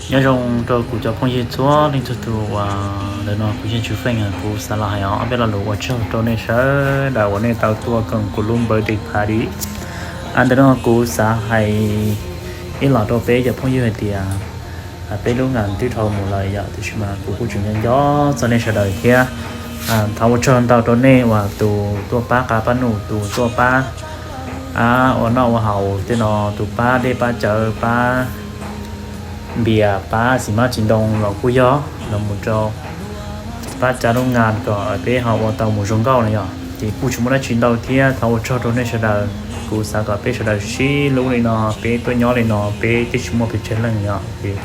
Nyob zoo rau kuv cov phooj ywg txhua leej txhua tus uas ntawm no kuv yeej tsis feej, kuv xav los hais ob peb lo lus ua tsaug rau nej sawv daws uas nej tau tuaj koom kuv lub birthday party. Ntawm no kuv xav hais ib los rau peb cov phooj ywg hais tias peb lub nga twb dhau mus lawm yom, tiam sis mas kuv kuj tseem nco nco txog nej sawv daws thiab. Thov ua tsaug ntau rau nej uas tus tuaj pab qab pab num, tus tuaj pab ua noj ua haus, tej no tus pab dej pab cawv, pab npias, pab xim mab txiv ntoo los kuj yog, los mus rau pab cab lub nga kom peb ho ua tau mus zoo nkauj no yom. Ces kuj tsis muaj dab tsi ntau thiab, thov ua tsaug rau nej sawv daws. Kuv xav kom peb sawv daws sib hlub li no, peb tuaj nyob li no peb twb tsis muaj pes tsawg leej yom. Ces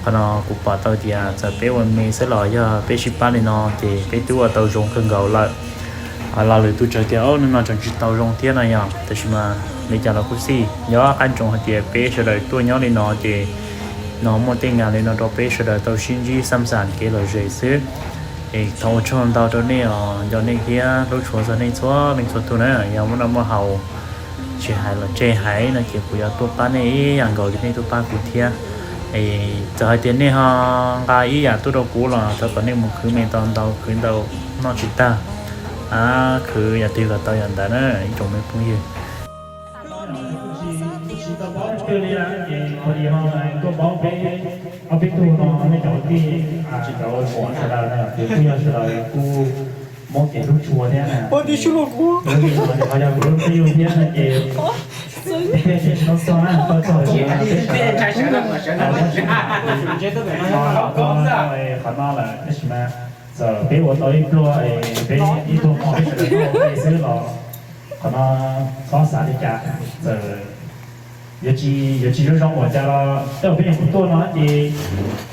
qhov no kuv pom tau tias txawm peb ua me xwb los yog peb sib pab li no ces peb twb ua tau zoo kawg nkaus lawm. Los lwm tus tsam tias hnub no tseem tsis tau zoo thiab no yom, tab sis mas li cas los kuj xij, yog qab ntsoov hais tias peb sawv daws tuaj nyob li no ces no muaj tej nga li no rau peb sawv daws tau sib ntsib xam xam kev lom zem xwb. Es thov ua tsaug ntau rau nej os, nco nej thiab hlub tshua txog nej txhua leej txhua tus na. Yog muaj noj muaj haus tsis hais los tseg hais no ces kuv yuav tuaj pab nej ib yam nkaus li nej tuaj pab kuv thiab. Es txawm hais tias nej ho nqa ib yam tuaj rau kuv los thov kom nej mus khwv me tau ntau, khwv ntau noj tsis tag, khwv yam twg los tau yam ntawd na ib tsoom me phooj ywg. Ob peb tug no nej cov kwv tij, cov muam sawv daws na, ces kuj yog sawv daws kuj muab kev hlub tshua thiab na. Lub no ces ho yog kuv lub phooj ywg thiab no ces peb tsis tau txog na, tau txog lawm ces peb sawv daws qhov no lawm tab sis mas txawm peb ua tau ib pluag, peb ib tug hmo peb sawv daws noj ua ke xwb los qhov no txhob xav li cas. Txawm yuav tsis, yuav tsis zoo zoo ua cas los tej zaum peb nyuam qhuav tuaj no ces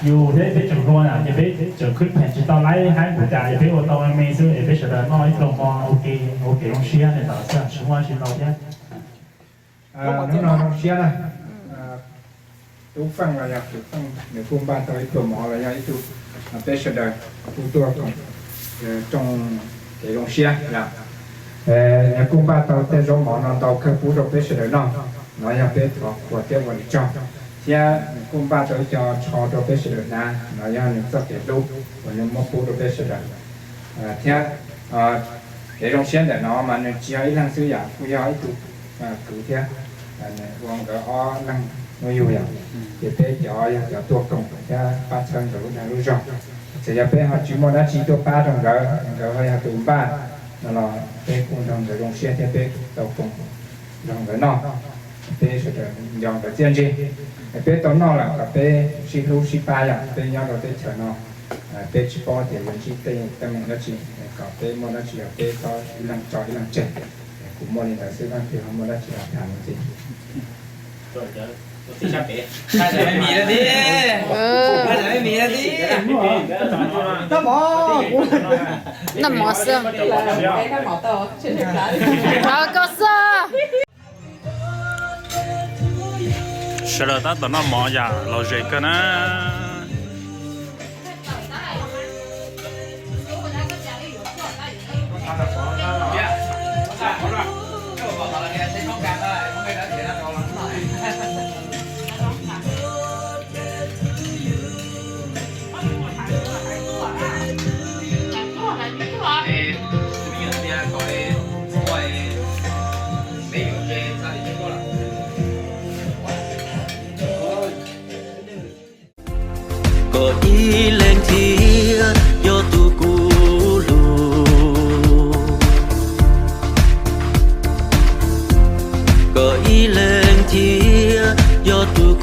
yus thiab peb tseem hluas na ces peb tseem khwv pheem tsis tau laib haib npaum cas, yog peb ua tau me me xwb es peb sawv daws noj ib pluag hmo ua ke, ua kev zoo siab li ntawd xwb, tsis muaj dab tsi ntau thiab. Hnub no zoo siab na, Tub Feej los yog Tub Feej nws kuj npaj tau ib pluag mov los yog ib tug, peb sawv daws kuj tuaj koom rooj kev zoo siab yom. Nws kuj npaj tau tej zaub mov no ntau kawg pub rau peb sawv daws noj, no yog peb thov qhuas thiab ua nws tsaug. Thiab nws kuj npaj tau ib co tsho rau peb sawv daws hnav, no yog nws txoj kev hlub uas nws muab pub rau peb sawv daws. Thiab kev zoo siab ntawm no mas nws tsis yog ib leeg xwb yom, kuj yog ib tug kwv thiab, ua nkawd ob leeg hnub yug yom. Ces peb cov yog cov tuaj koom thiab pab txhawb nkawd lub dag lub zog. Txawm yog peb ho tsis muaj dab tsi tuaj pab rau nkawd, nkawd ho yog tus npaj no los peb kuj nrog nkawd zoo siab thiab peb tau koom nrog nkawd noj. Peb sawv daws nco nkawd txiaj ntsig, peb tau noj lawm kom peb sib hlub sib pab yom. Peb nyob rau teb chaws no peb tsis paub tias yuav ntsib tej teeb meem dab tsi, kom peb muaj dab tsi los peb txhob ib leeg tso ib leeg tseg. Kuv muaj li ntawd xwb, leej twg ho muaj dab tsi los tham ntxiv. Noj mov xwb. Koj xwb. Sawv daws tab tom noj mov yam lom zem kawg na. Kom ib leeg thiab yog tus kuv hlub, kom ib leeg thiab yog tus